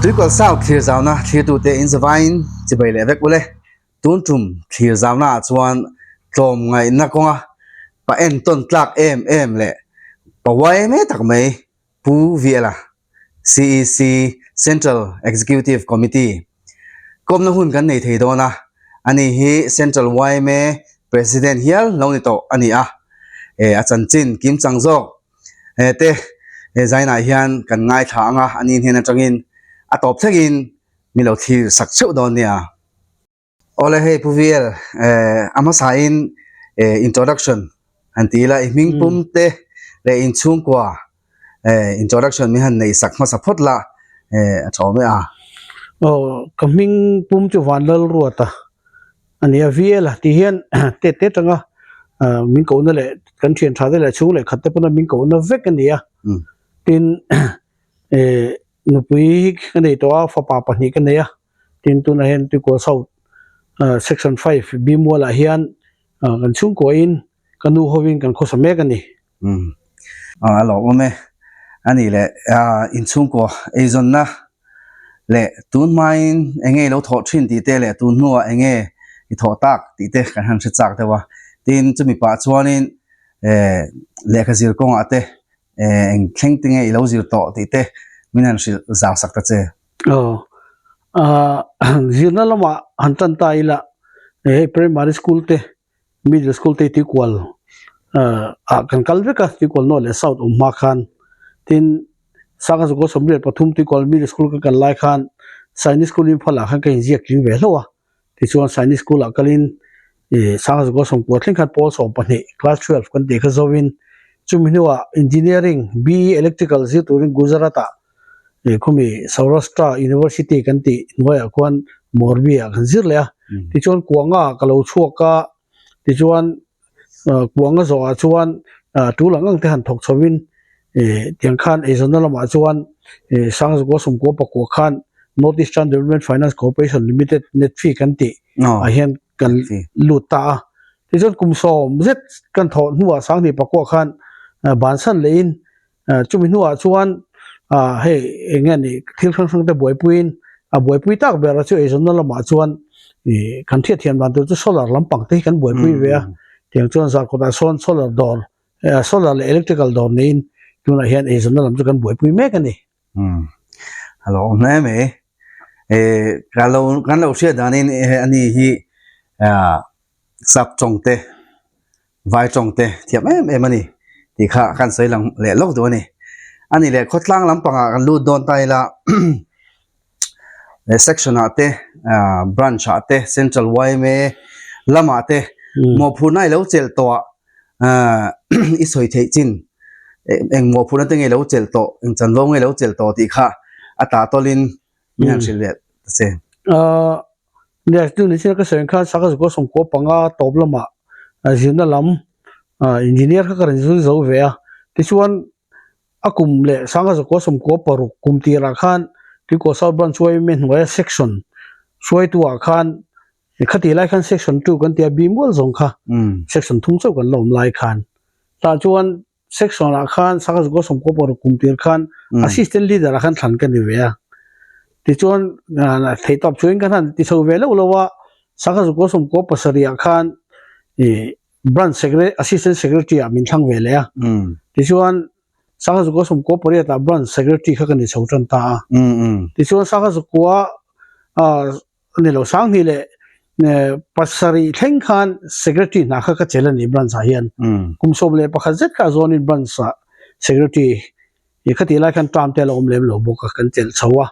Tuikawl South thlir zauna thlirtute in zavaiin chibai leh vek ule. Tun tum thlir zaunaah chuan tlawmngaihna kawnga pa entawn tlak em em leh pa uai tak mai Pu Viela CEC, Central Executive Committee, kawmna hun kan nei thei dawn a, ani hi Central yma President hial lo ni tawh a ni a, a chanchin kimchang zawk te he zainah hian kan ngaithla ang a, ani hnen atangin a tawp thlengin mi lo thlir sak theuh dawn nia. Awle hei Pu VL a hmasain introduction han ti ila i hming pum te leh inchhungkua introduction min han nei sak hmasa phawt la a tha awm e a. Aw ka hming pum chu Vanlalruata a ni a, VL a tih hian tet te atanga min kohna leh kan thian tha te leh chhung leh khat te pawna min kohna vek a ni a, tin nupui hi ka nei tawh a fapa pahnih ka nei a. Tin, tunah hian Tuikual South Section 5 Bimualah hian kan chhungkuain ka nu hovin kan khawsa mek a ni. Umm a lawmawm e. A nih leh inchhungkua eizawnna leh tun hmain eng nge i lo thawh thin tih te leh tun hnuah eng nge i thawh tak tih te kan han hre chak deuh a. Tin, chumi pah chuanin lehkha zir kawngah te eng thleng te nge i lo zir tawh tih te min han hrilh zau sak ta che. Aw, zirna lamah han tan ta ila hei primary school te middle school te tuikual ah kan kal vek a tuikual north leh south awm hma khan tin sangha zakua 33 tuikual middle school ka kal lai khan Sainik school Imphal ah khan ka inziak tling ve hlauh a. Tichuan Sainik School ah kalin ih Sangha Zakua 90 thleng khan pawl 12 class 12 kan tih kha zo in chumi hnuah Engineering BE Electrical zir turin Gujarat ah ih khumi Saurashtra University kan tih hnuaiah khuan Morbi ah kan zir leh a. Tichuan Kuanga ka lo chhuak a tichuan Kuanga zawhah chuan tul ang ang te han thawk chho in tiang khan eizawnna lamah chuan Sangzukua 94 khan North Eastern Development Finance Corporation Limited NEDFi kan tih ah hian kan lut ta a. Tichuan kum sawm zet kan thawh hnuah 2009 khan bansan lehin Chumi hnuah chuan hei eng nge ni thil hrang hrang te buaipuiin a buaipui tak ber a chu eizawnna lamah chuan ih kan hriatthiam dan tur chu solar lampang te hi kan buaipui ve a tiang chuan zarkawtah sawn solar dawr solar leh electrical dawr neiin tunah hian eizawnna lam chu kan buaipui mek a ni. Umm a lo awm hle mai ka lo kan lo hriat danin ani hi sap tawng te Vai tawng te thiam em em a ni tih kha kan sawi lang leh lawk duh a ni. A ni leh khawtlang lampangah kan lut dawn ta ila section ah te branch ah te central yma lamah te mawhphurhna i lo chelh tawh ah i sawi theih chin eng mawhphurhna te nge i lo chelh tawh eng chanvo nge i lo chelh tawh tih kha a tah tawlin min han hrilh leh ta che. Nia chu ni chin ka sawi ang khan sangha zakua 95 tawp lamah zirna lam engineer kha ka rawn zir zo ve a tichuan a kum leh sangha zakua 96 kum tirah khan Tuikua South Branch yma hnuaia section hruaitu ah khan khati lai khan section 2 kan tia bi mual zawng kha section thum chauh kan la awm lai khan tah chuan Section ah khan Sangha Zakua 96 kum tir khan Assistant Leader ah khan thlan ka ni ve a. Tichuan theihtawp chuan kan han ti chho ve loh lo a, Sangha Zakua 97 ah khan Branch Secretary Assistant Secretary ah min thlang ve leh a. Tichuan Sangha Zakua 98 ah Branch Secretary kha ka ni chho tan ta a. Tichuan Sangha Zakua A ni lo, 2007 thleng khan Secretary hna kha ka chelh a ni branch ah hian. Kum 11 zet kha a zawnin branch ah Secretary i khatih lai khan term te a la awm lem lo bawk a, kan chelh chho a.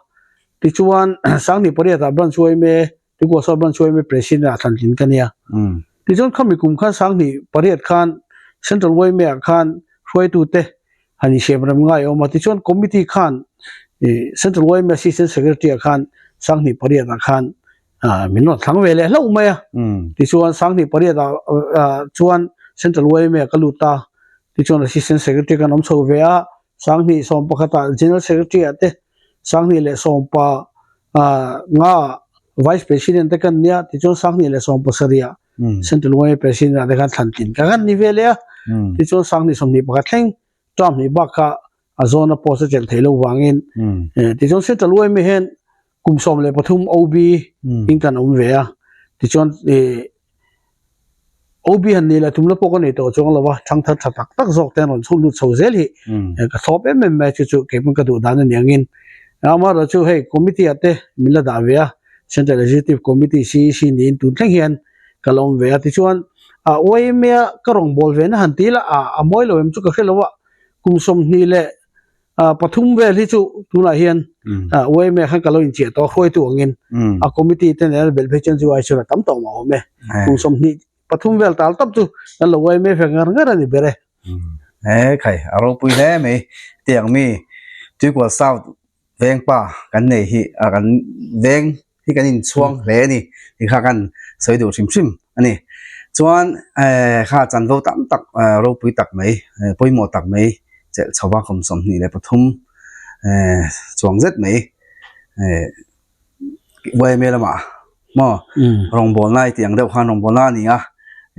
Tichuan 2008 ah branch yma, Tuikuasa branch yma President ah thlan tlin ka nia. Tichuan khami kum khan 2008 khan Central yma ah khan hruaitute han insiam rem ngai a awm a, tichuan committee khan ih Central yma Assistant Secretary ah khan 2008 ah khan ah min rawn thlang ve leh hlauh mai a, tichuan 2008 ah ah chuan Central yma ah ka lut a, tichuan Assistant Secretary khan awm chho ve a, 2011 ah General Secretary ah te 2010 ah nga ah Vice President te kan nia, tichuan 2017 ah Central yma President ah te khan thlan tlin ka kan ni ve leh a, tichuan 2021 thleng term hnih bak kha a zawna post a chelh theih loh vangin tichuan Central yma hian. Kum 13 OB in kan awm ve a, tichuan ih OB han nih leh tum la pawh ka nei tawh chuang lo a, thangthar tha tak tak zawk te an rawn chhun lut chho zel hi ka thlawp em em mai a, chu chu kei pawn ka duh dan a ni angin. Amaherawhchu chu hei committee ah te min la dah ve a, Central Executive Committee, CEC, niin tun thleng hian ka la awm ve a, tichuan ah YMA a ka rawngbâwl ve na han ti ila ah a mawi lo em chu ka hre lo a, kum 20 leh 3 vel hi chu tunah hian YMA khan ka lo inchiah tawh a, hruaitu angin a committee te nena belh phei chuan chu ai chuan a tam tawh mah awm e, kum 23 vel tal tawp chu kan lo YMA ve ngar ngar a ni ber e. He khai a ropui hle mai tiang mi Tuikual South veng pa kan nei hi a kan veng hi kan inchhuang hle a ni tih kha kan sawi duh hrim hrim a ni. Chuan eh kha chanvo tam tak eh ropui tak mai eh pawimawh tak mai chelh chho va kum 23 eh chuang zet mai eh YMA lamah maw rawngbawlna i tih ang deuh khan rawngbawlna a ni a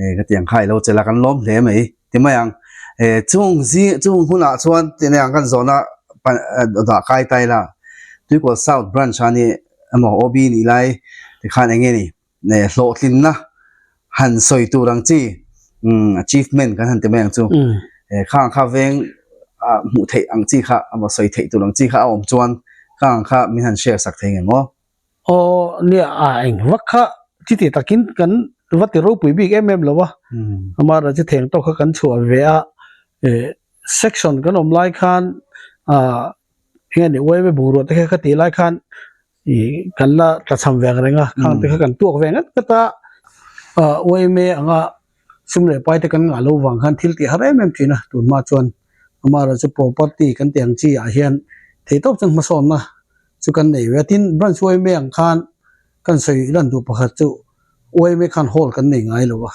eh ka tih ang kha i lo chelh a kan lawm hle mai. Ti mai ang. Eh, chung zi, chung hunah chuan tinei ang kan zawhna dah kai ta ila, Tuikual South Branch a ni emaw OB nih lai tikhan eng nge ni, eh, hlawhtlinna han sawi tur ang chi, umm, achievement kan han ti mai ang chu. Eh, khang kha veng ah hmuh theih ang chi kha emaw sawi theih tur ang chi kha a awm chuan khang kha min han share sak thei ngem aw? Aw nia a eng vak kha chiti takin kan va ti ropui bik em em lo a, amaherawh chu theng tawk kha kan chhuah ve a, eh section kan awm lai khan ah eng nge ni yma bungrua te kha ka tih lai khan ih kan la tlachham ve ang reng a, khang te kha kan tuak ve ngat ngat a, ah yma anga sum leh pai te kan ngah lo vang khan thil tih har em em thin a, tunhma chuan amaherawh chu property kan tih ang chi ah hian theihtawp chuan hmasawnna chu kan nei ve a, tin branch yma ang khan kan sawi lan duh pakhat chu yma khan hall kan nei ngai lo a,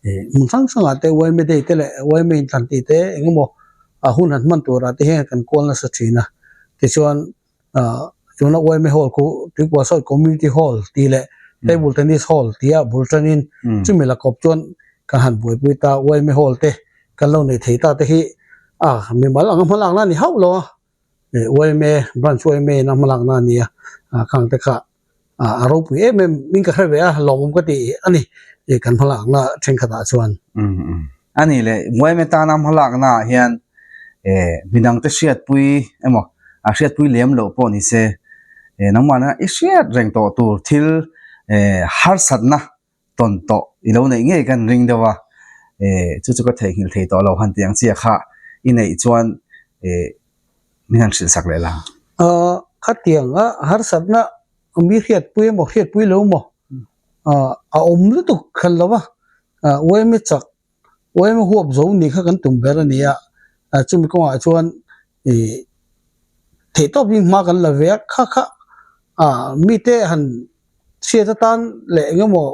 ih hmun hrang hrang ah te yma day te leh yma inthlan tih te eng emaw a hun han hman tur ah te hian kan kual nasa thin a, tichuan ah tuna yma hall khu Tuikua South Community Hall tih leh Table Tennis Hall tih a bul tanin chumi la kawp chuan kan han buaipui ta yma hall te kan lo nei thei ta te hi a mimal anga hmalakna a ni hauh lo a. Yma branch yma in a hmalakna a ni a, khang te kha a ropui em em in ka hre ve a, lawmawm ka ti a ni kan hmalakna thenkhatah chuan. A ni le, yma tana hmalakna ah hian midang te hriatpui emaw a hriatpui lem loh pawh ni se, nangmahna i hriat reng tawh tur thil harsatna tawn tawh i lo neih ngei kan ring deuh a, eh chu chu ka theihnghilh thei tawh lo han tih ang chiah kha i neih chuan eh min han hrilh sak leh la. Aw khatiang a harsatna mi hriatpui emaw hriatpui lo maw a awm lutuk khan lo va, uaime chak uaime huap zo nih kha kan tum ber a ni a, chumi kawngah chuan ih theihtawp in hma kan la ve a, kha kha mite han Chhiat atan leh eng emaw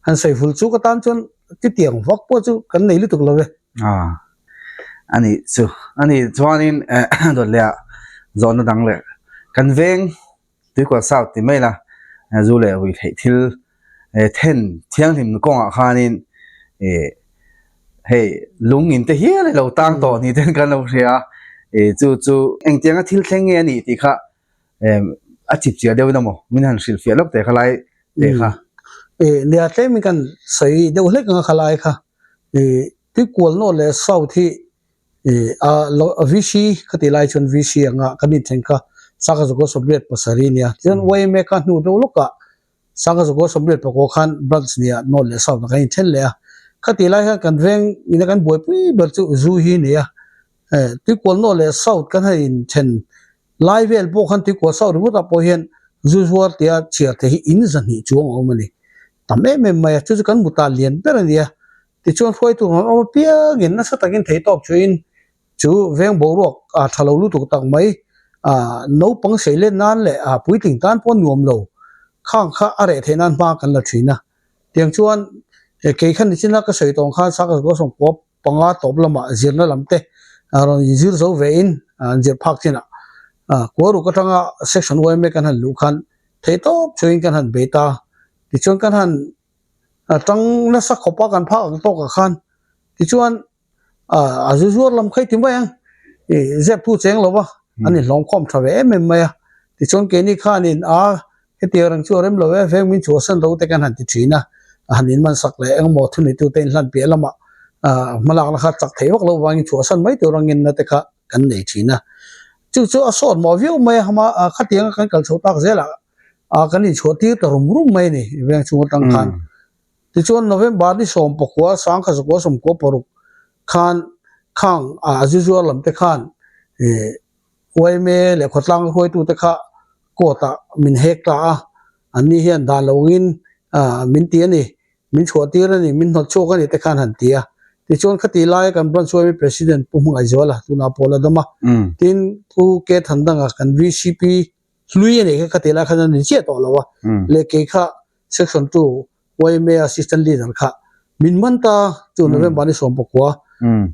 han sawi ful chuk atan chuan chutiang vak pawh chu kan nei lutuk lo ve. A a nih chu a nih chuanin dawt leh ah zawhna dang leh kan veng Tuikual South ti mai la zu leh ruihtheih thil then thianghlim kawngah khanin ih hei lung in te hial i lo tang tawh ni ten kan lo hria a ih chu chu engtianga thil thleng nge a nih tih kha a chip chiah deuh in amaw min han hrilh fiah lawk teh kha lai teh kha. Eh nia tlem in kan sawi deuh hlek anga kha lai kha eh Tuikual North leh South hi eh a VC kha tih lai chuan VC anga kan inthen kha Sangha Zakua 87 nia tichuan YMA kha hnu deuh lawkah Sangha Zakua 84 khan branch nia North leh South ah kan inthen leh a kha tih lai khan kan veng ina kan buaipui ber chu zu hi a ni a eh Tuikual North leh South kan han inthen Lai vel pawh khan tuikual sauh ringawtah pawh hian zu zuar tia chhiar theih hi in zahnih chuang a awm a ni. Tam em em mai a, chu chu kan mutah lian ber a ni a. Tichuan hruaitu rawn awm apiangin nasa takin theihtawp chuin chu veng boruak a tha lo lutuk tak mai a naupang seilen nan leh a puitling tan pawh nuam lo khang kha a reh theih nan hma kan la thin a. Tiang chuan kei khan nichina ka sawi tawng khan Sangha Zakua Sawmkua panga tawp lamah zirna lam te rawn inzir zo ve in an zir phak chinah kuaruk atanga section yma kan han luh khan theihtawp chuin kan han bei ta tichuan kan han tang nasa khawpa kan phak ang tawkah khan tichuan a zu zuar lam kha i ti mai ang ih zep thu cheng lo va an inhlawm khawm tha ve em em mai a tichuan keini khanin a. Hetiang reng chu a rem lo e, veng min chhuahsan ro te kan han ti thin a, a han inman sak leh engmaw thunitute inhlan piah lamah hmalakna kha chak thei vak lo vangin chhuahsan mai tur angin na te kha kan nei thin a. Chu chu a sawt mawh viau mai a, hama khatianga kan kal chho tak zelah kan inchhuah tir ta rum rum mai a ni veng chhung atang khan. Tichuan November ni 19 1996 khan khang a zuzuar lam te khan Yma leh khawtlang hruaitute kha court ah min hek ta a, anni hian dan lo angin min ti a ni, min chhuah tir a ni, min hnawt chhuak a ni te khan han ti a. Tichuan khati laia kan branch yma president Pu Hmangaihzuala tunah pawh la dam a, tin Pu K Thandanga kan VCP hlui a nih kha khati lai khan a ni chiah tawh lo a, leh kei kha Section 2 yma Assistant Leader kha min man ta chu November ni 19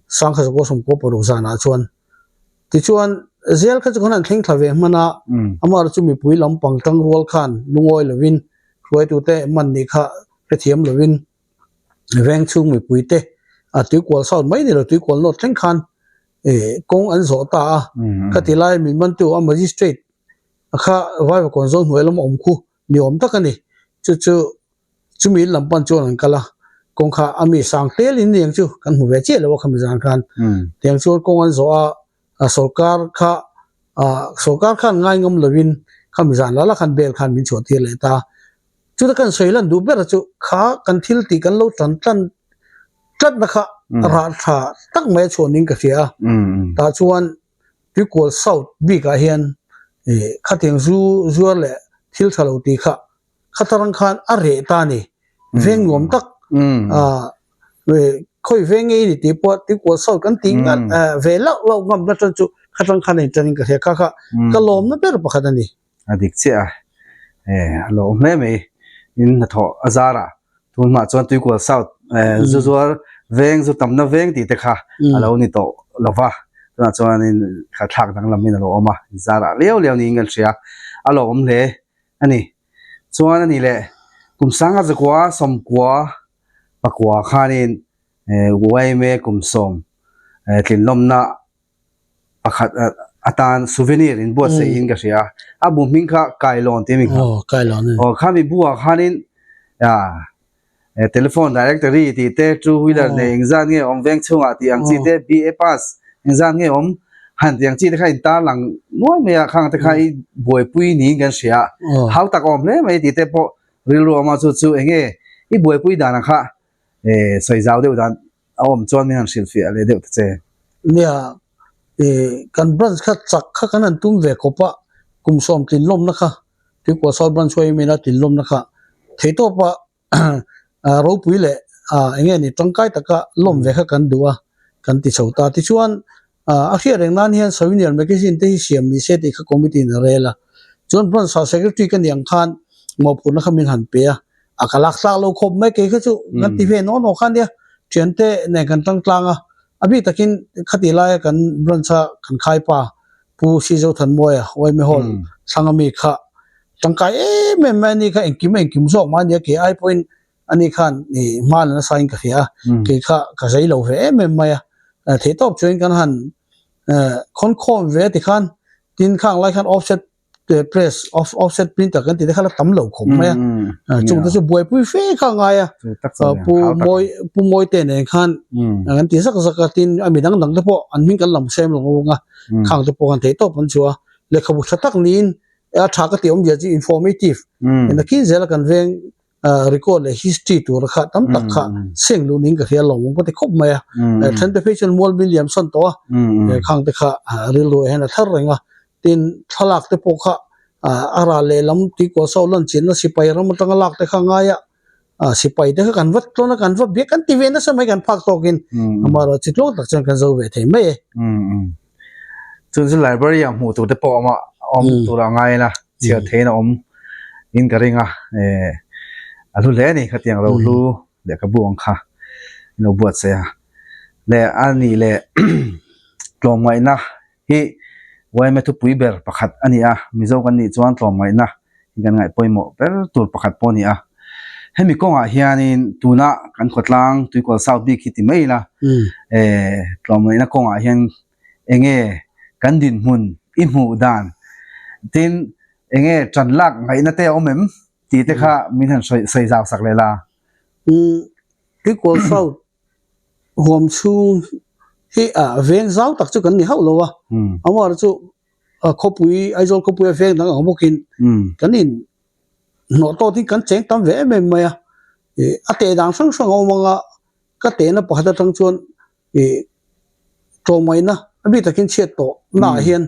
1996 zanah chuan tichuan zel kha chu kan han thleng thla ve hman a, amaherawhchu chu mipui lampang tangrual khan lungawi lovin hruaitute man nih kha hrethiam lovin veng chhung mipuite a tuikual south mai ni lo tuikual north thleng khan kawng an zawh ta a, khati lai min mantu a magistrate kha Vaivakawn zawn hnuai lama awm khu ni awm tak a ni. Chu chu chumi in lam pan chuan an kal a, kawng kha a mi sang tel in niang chu kan hmu ve chiah lo a khami zan khan. Tiang chuan kawng an zawh a, a sorkar kha ah sorkar khan ngai ngam lovin khami zan la la khan bel khan min chhuah tir leh ta. Chuta kan sawi lan duh ber chu kha kan thil tih kan lo tan tlan tlatna kha rah tha tak mai a chhuah ning ka hria a. Tah chuan Tuikual South bikah hian ih khatiang zu zuar leh thil tha lo tih kha khatarang khan a reh ta a ni. Veng nuam tak ah khawi veng nge i ni tih pawh Tuikual South kan tih ngat ve lauh lauh ngam na tan chu khatarang khan a intan in ka hria kha kha ka lawmna ber pakhat a ni. A dik chiah a, e a lo awm hle mai in hnathawh a zar a, tun hmah chuan Tuikual South zu zuar veng zu tamna veng tih te kha a lo ni tawh lo va, tunah chuanin kha thlak danglam in a lo awm a, in zar ah liau liau niin kan hria, a lo awm hle a ni. Chuan a ni leh kum sanga zakua sawmkua pakua khanin yma kum sawm tlinlawmna pakhat atan souvenir in buatsaih in ka hria a, a bu hming kha Kailawn tih a mi kha. Aw, Kailawn a ni. Aw, khami bu ah khanin ah telephone directory tih te, two wheeler nei engzat nge awm veng chhungah tih ang chi te, BA pass engzat nge awm han tih ang chi te kha in tarlang nual mai a, khang te kha i buaipui niin kan hria a, hau tak a awm hle mai tih te pawh rilru a awm a, chu chu enge i buaipui dan ang kha sawi zau deuh dan A awm chuan min han hrilhfiah leh deuh ta che. Nia, ih kan branch kha chak kha kan han tum ve khawp a, kum sawm tlinlawmna kha Tuikual South Branch huai emaw ina tlinlawmna kha theihtawpa ropui leh eng nge ni tangkai taka lawm ve kha kan duh a, kan ti chho ta. Tichuan A hriat reng nan hian Souvenir Magazine te hi siam ni se tih kha committee in a rel a. Chuan branch ah secretary ka nih ang khan mawhphurhna kha min han pe a. A ka lak tlak lo khawp mai kei kha chu kan ti ve naw naw kha nia. Thiante nen kan tang tlang a. A bik takin khati laia kan branch a kan khaipa Pu Sizothanmawia Yma Hall thlang ami kha tangkai em em mai a ni kha engkim engkim zawk mai a nia kei ai pawhin Ani khan i hma la nasa in ka hria a, kei kha ka zei lo ve em em mai a, theihtawp chuan kan han khawn khawm ve ti khan tin khang lai khan offset press offset printer kan tih te kha la tam lo khawp mai a, chung te chu buaipui fe kha a ngai a, pu mawi pu mawi te nen khan kan ti zak zak a tin a mi dang dang te pawh an hming kan lam sem lo ang a, khang te pawh khan theihtawp an chhuah a, lehkhabu tha tak niin a tha ka tih awmzia chu informative nakin zela kan veng record leh history tura kha tam tak kha seng luh ning ka hria lo mawng ka ti khawp mai a then te phei chuan mual min liam sawn tawh a khang te kha rilru ah hian a thar reng a tin thlalak te pawh kha a ral leh lam tuikual sau lan chinna sipai ram atanga lak te kha ngai a sipai te kha kan va tlawn a kan va biak kan ti ve nasa mai kan phak tawkin amaherawh chi tluang tak chuan kan zo ve thei mai e. Chuan chu library ah hmuh tur te pawh a awm a awm tur a ngai ila chhiar theiin a awm in ka ring a eh a hlu hle a ni khatiang ro hlu lehkhabu ang kha in lo buatsaih a leh a nih leh tlawmngaihna hi yma thupui ber pakhat a ni a Mizo kan nih chuan tlawmngaihna hi kan ngaih pawimawh ber tur pakhat pawh a ni a hemi kawngah hianin tuna kan khawtlang Tuikual South bik hi ti mai ila eh tlawmngaihna kawngah hian eng nge kan dinhmun i hmuh dan tin. Enge ṭan lak ngaihna te a awm em tih te kha min han sawi sawi zau sak leh la. Umm Tuikual South huam chhung hi a veng zau tak chu kan ni hauh lo a, amaherawhchu chu khawpui Aizawl khawpui a veng dang ang bawkin kan in hnawh tawt hi kan cheng tam ve em em mai a, ih a teh dan hrang hrang a awm ang a, ka tehna pakhat atang chuan ih tlawmngaihna a bik takin chhiat tawh naah hian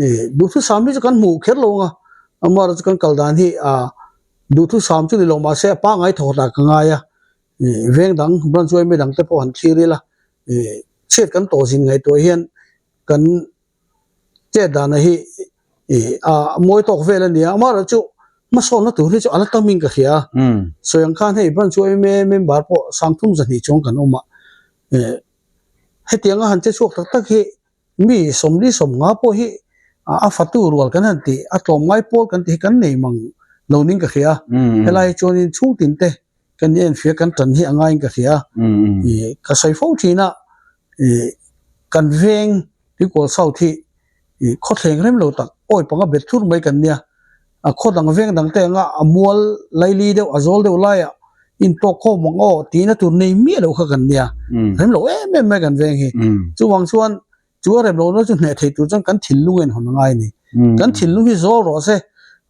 ih duhthusam hi chu kan hmuh kher lo ang a, amaherawhchu chu kan kal dan hi ah duhthusam chu ni lo mahse a pangngai thawk dah ka ngai a, ih veng dang branch yma dang te pawh han thlir ila ih chhiat kan tawh zin ngaihtuah hian kan Chet dana hi ih a mawi tawk vel a nia, amaherawhchu chu hmasawnna tur hi chu a la tam in ka hria a, sawi ang khan hei branch yma member pawh sangthum zahnih chuang kan awm a, eh hetianga han che chhuak tak tak hi mi sawmli sawmnga pawh hi a fatu rual kan han tih a tlawmngai pawl kan tih hi kan nei mang lo ning ka hria a, helai hi chuanin chhungtin te kan enfiah kan tan hi a ngaiin ka hria a, ih ka sawi fo thin a, ih kan veng Tuikual South hi ih khawthleng rem lo tak awi panga bet thur mai kan nia, a khaw dang veng dang te anga a mual laili deuh a zawl deuh laiah intawk khawm ang aw tihna tur nei miah lo kha kan nia, rem lo em em mai kan veng hi. Chuvang chuan Chu a rem lohna chu hneh thei tur chuan kan thinlung en hawn a ngai a ni. Kan thinlung hi zawl rawh se,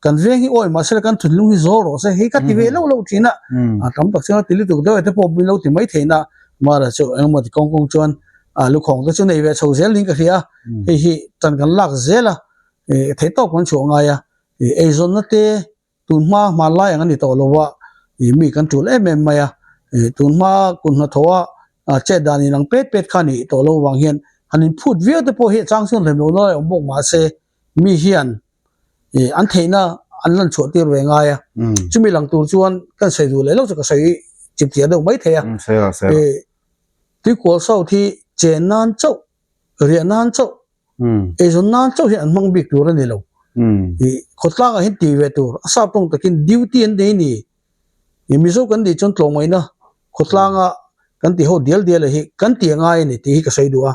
kan veng hi awi mahse kan thinlung hi zawl rawh se hei ka ti ve loh loh thin a, a tam tak chuan a ti lutuk deuh e te pawh min lo ti mai theihna mara chu engemaw ti kawng kawng chuan a lukhawng te chu nei ve chho zel niin ka hria a, hei hi tan kan lak zel a, theih tawk kan chhuah ngai a, eizawnna te Tun hma hmanlai ang a ni tawh lo a, ih mi kan tul em em mai a, ih tun hma kut hnathawh a chet dan inang pet pet kha a nih tawh lo vang hian han inphut viau te pawh hi a chang chuan rem lo lai a awm bawk mahse mi hian ih an theihna an lan chhuah tir ve ngai a, chumi lang tur chuan kan sawi duh leh lo chu ka sawi chip chiah deuh mai thei a, ih Tuikual South hi chen nan chauh riah nan chauh Eizawn nan chauh hian an hmang bik tur a ni lo. Ih khawtlangah hian tih ve tur a sap tawng takin duty an nei ni. Ih Mizo kan nih chuan tlawmngaihna khawtlanga kan tih ho dial dial hi kan tih a ngai a ni tih hi ka sawi duh a.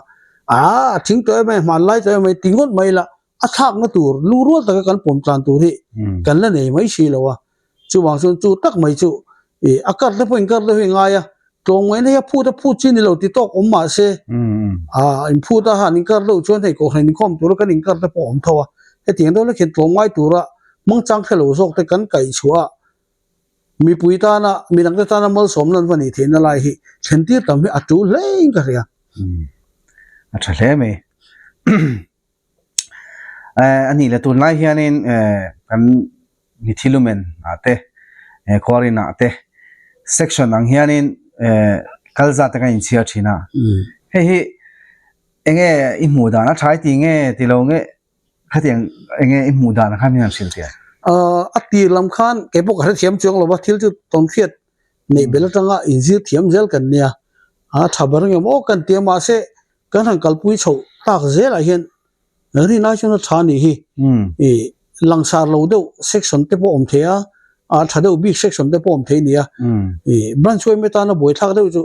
Aa a thing tawh em mai, hmanlai tawh em mai ti ngawt mai la a thlakna tur lu rual taka kan pawm tlan tur hi kan la nei mai si lo a. Chuvang chuan chu tak mai chu ih a kar te pawh in kar deuh hi ngai a, tlawmngaihna hi a phut a phut chi ni lo ti tawk awm mah se ah in phut a han in kar deuh chuan hei kohhran inkhawm tura kan in kar te pawh a awm tho a, hetiang deuh lek hian tlawmngai tura hmangchang hre lo zawk te kan kaih chhuah a, mipui tana midang te tana malsawmna an va nih theihna lai hi thlen tir tam hi a tul hle in ka hria. A tha hle mai. A nih leh tunlai hianin kan mithi lumen ah te khuarin ah te section ang hianin kal zat te kan inchhiar thin a hei hi enge i hmuh dan a tha i ti nge ti lo nge khatiang enge i hmuh dan kha min han hrilh tir. A tir lam khan kei pawh ka hrethiam chuang lo va thil chu tawnhriat neih belh atanga inzir thiam zel kan nia a tha ber ngem aw kan tia mahse Kan han kalpui chhoh tak zelah hian rin ai chuan a tha nih hi. Ih langsar lo deuh section te pawh awm thei a, a tha deuh bik section te pawh awm thei a ni a. Ih branch yma tana buaithlak deuh chu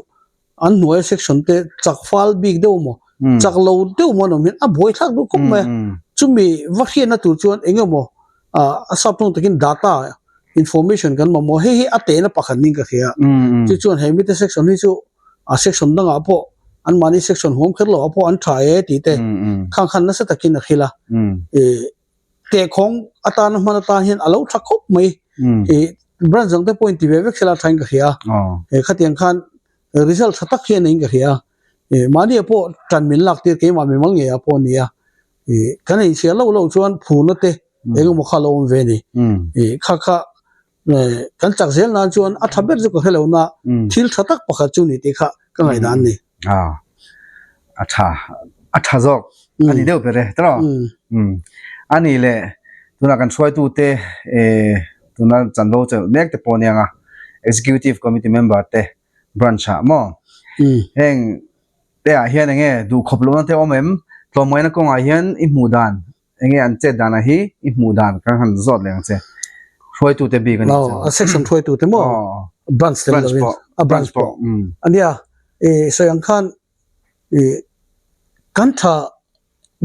an hnuaia section te chak fal bik deuh maw, chak lo deuh maw an awm hian a buaithlak duh khawp mai a. Chumi va hriatna tur chuan eng emaw a sap tawng takin data information kan mamawh hei hi a tehna pakhat niin ka hria. Chu chuan he mite section hi chu a section dangah pawh anmahni section huam kher loh ah pawh an tha e tih te khang khan nasa takin a hrilh a. Ih tehkhawng atana hman atan hian a lo tha khawp mai. Ih branch dang te pawhin ti ve vek sela thain ka hria a. Khatiang khan result tha tak hian niin ka hria a. Ih mahni ah pawh tan min lak tir keimah mimal ngei ah pawh a ni a. Ih kan inchhiar loh loh chuan phurna te engemaw kha a lo awm ve a ni. Ih kha kha kan chak zel nan chuan a tha ber chu ka hre lo na thil tha tak pakhat chu ni tih kha ka ngaihdan a ni. A tha a tha zawk a ni deuh ber e tawh a ni leh tunah kan hruaitute tuna chanvo chelh mek te pawh aniang a executive committee member te branch ah maw heng te ah hian enge duhkhawp lohna te awm em tlawmngaihna kawngah hian i hmuh dan Enge an chet danah hi i hmuh dan kan han zawt leh ang che. Hruaitute bik a ni chu. A section hruaitute maw? Branch tel lovin. A branch pawh. Ania, i sawi ang khan i kan tha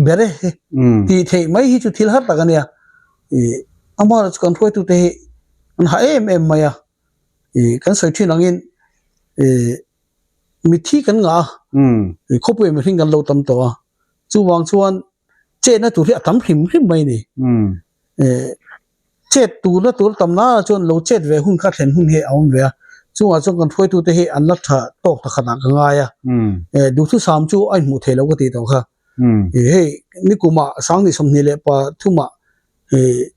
ber e tih theih mai hi chu thil har tak a nia. I. Amaherawhchu kan hruaitute hi an hah em em mai a, ih kan sawi thin angin ih mitthi kan ngah a, ih khawpuiah mihring kan lo tam tawh a, chuvang chuan chetna tur hi a tam hrim hrim mai a ni. Ih chet turna tur tam nana chuan lo chet ve hun kha thlen hun hi a awm ve a, chungah chuan kan hruaitute hi an la tha tawk takhat ah ka ngai a, ih duhthusam chu a inhmuh theih loh ka tih tawh kha. Ih hei nikumah Sanghnih 23 ah Ih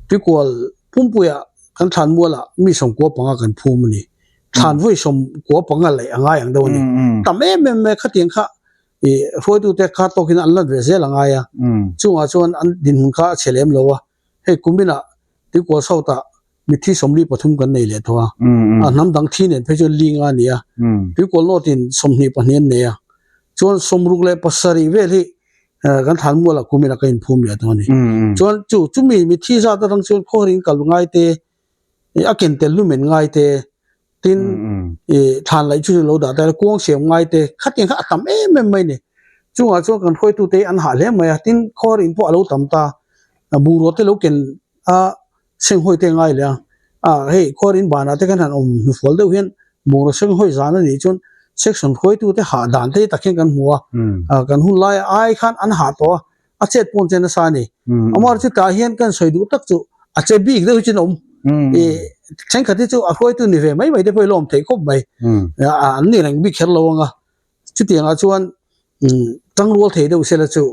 Tuikual pumpuiah kan thlan mualah mi 95 kan phum a ni. Thlan vawi 95 laih a ngai ang deuh a ni. Tam em em mai khatiang kha ih hruaitute kha tawkin an lan ve zel a ngai a. Chungah chuan an dinhmun kha a chhe lem lo a. Hei kuminah Tuikual South-ah mitthi 43 kan nei leh tawh a. A hnam dang thi nen phei chuan li nga a ni a. Tuikual North-in 22 an nei a. Chuan 67 vel hi kan thlan mualah kumin a ka inphum leh dawn a ni. Chuan chu chumi mitthi zat atang chuan khawharin kal ngai te, a ken tel lumen ngai te, tin thlan laih chu chu lo dah ta ila kuang siam ngai te khatiang kha a tam em em mai a ni. Chungah chuan kan hruaitute hi an hah hle mai a, tin khawharin pawh a lo tam ta, bungrua te lo ken a Senghawi te ngai leh a, a hei khuarin banah te khan han awm hnufual deuh hian bungraw senghawi zan a nih chuan section hruaitu te hah dan te tak hian kan hmu a, kan hun lai ai khan an hah tawh a, a chet pawn che nasa a ni. Amar chu tah hian kan sawi duh tak chu a che bik deuh hi chuan a awm. I thenkhat hi chu a hruaitu ni ve mai mai te pawh hi la awm theih khawp mai. An ni reng bik kher lo ang a, chutiangah chuan tangrual thei deuh sela chu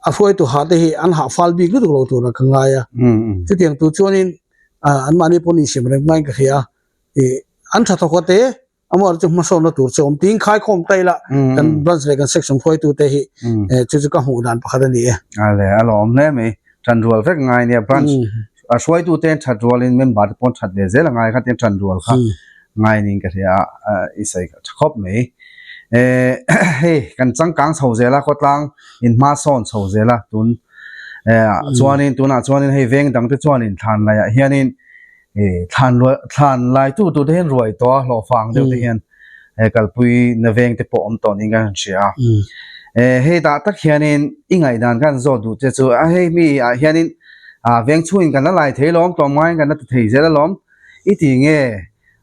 a hruaitu hah te hi an hah fal bik lutuk lo tura ka ngai a. Chutiang tur chuanin anmahni pawn insiam reng ngaiin ka hria a, ih an tha thawk a te amaherawhchu chu hmasawnna tur chu a awm tiin khaikhawm ta ila kan branch leh kan section hruaitu te hi chu chu ka hmuh dan pakhat a ni e. A le a lawm hle mai, tan rual vek ngai nia branch a hruaitu te that rualin member te pawn that ve zel a ngai kha tiang tan rual kha ngai niin ka hria a i sawi tha khawp mai. Eh hei kan changkang chho zel a khawtlang in hma sawn chho zel a tun eh chuanin tunah chuanin hei veng dang te chuanin thlan laiah hianin eh thlan thlan lai tu tur te hian ruai tawh a hlawhfa ang deuh te hian eh kalpui na veng te pawh awm tawh niin ka han hria a. Eh hei tah tak hianin i ngaihdan khan zawt duh che chu a hei mi ah hianin ah veng chhungin kan la lai thei lawm tlawmngaiin kan la ti thei zel alawm i ti nge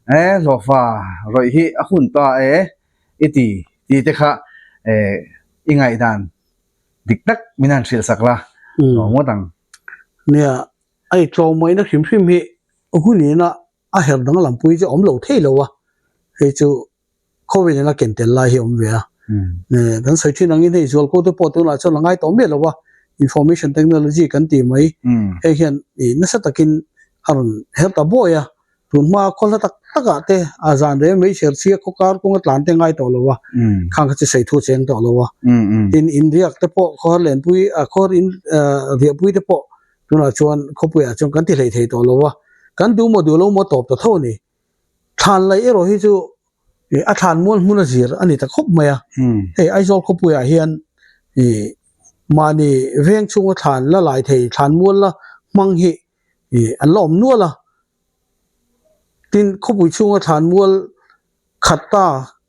Eh hlawhfa rawih hi a hun ta e i ti tih te kha eh i ngaihdan dik tak min han hrilh sak la hlawh ngawt ang. Nia, a i tlawmawihna hrim hrim hi hunina a her danglam pui chu a awm lo thei lo a, hei chu Khawvel in a ken tel lai hi a awm ve a. Kan sawi thin angin hei zualko te pawh tunah chuan a ngai tawh miah lo a, information technology kan tih mai hei hian ih nasa takin a rawn her ta bawi a. Tun hma khaw hla tak takah te a zan reng mai chher chhia khaw kar kawnga tlan te ngai tawh lo a, khang kha chu sawi thu cheng tawh lo a. Tin inriak te pawh khawhar lenpui khawhar in riahpui te pawh tunah chuan khawpuiah chuan kan ti hlei thei tawh lo a, kan duh maw duh lo maw tawp ta tho a ni. Thlan laih erawh hi chu ih a thlan mual hmun a zir a ni ta khawp mai a. Hei Aizawl khawpuiah hian ih mahni veng chhunga thlan la lai thei thlan mual la hmang hi ih an la awm nual a. Tin khawpui chhunga thlan mual khat ta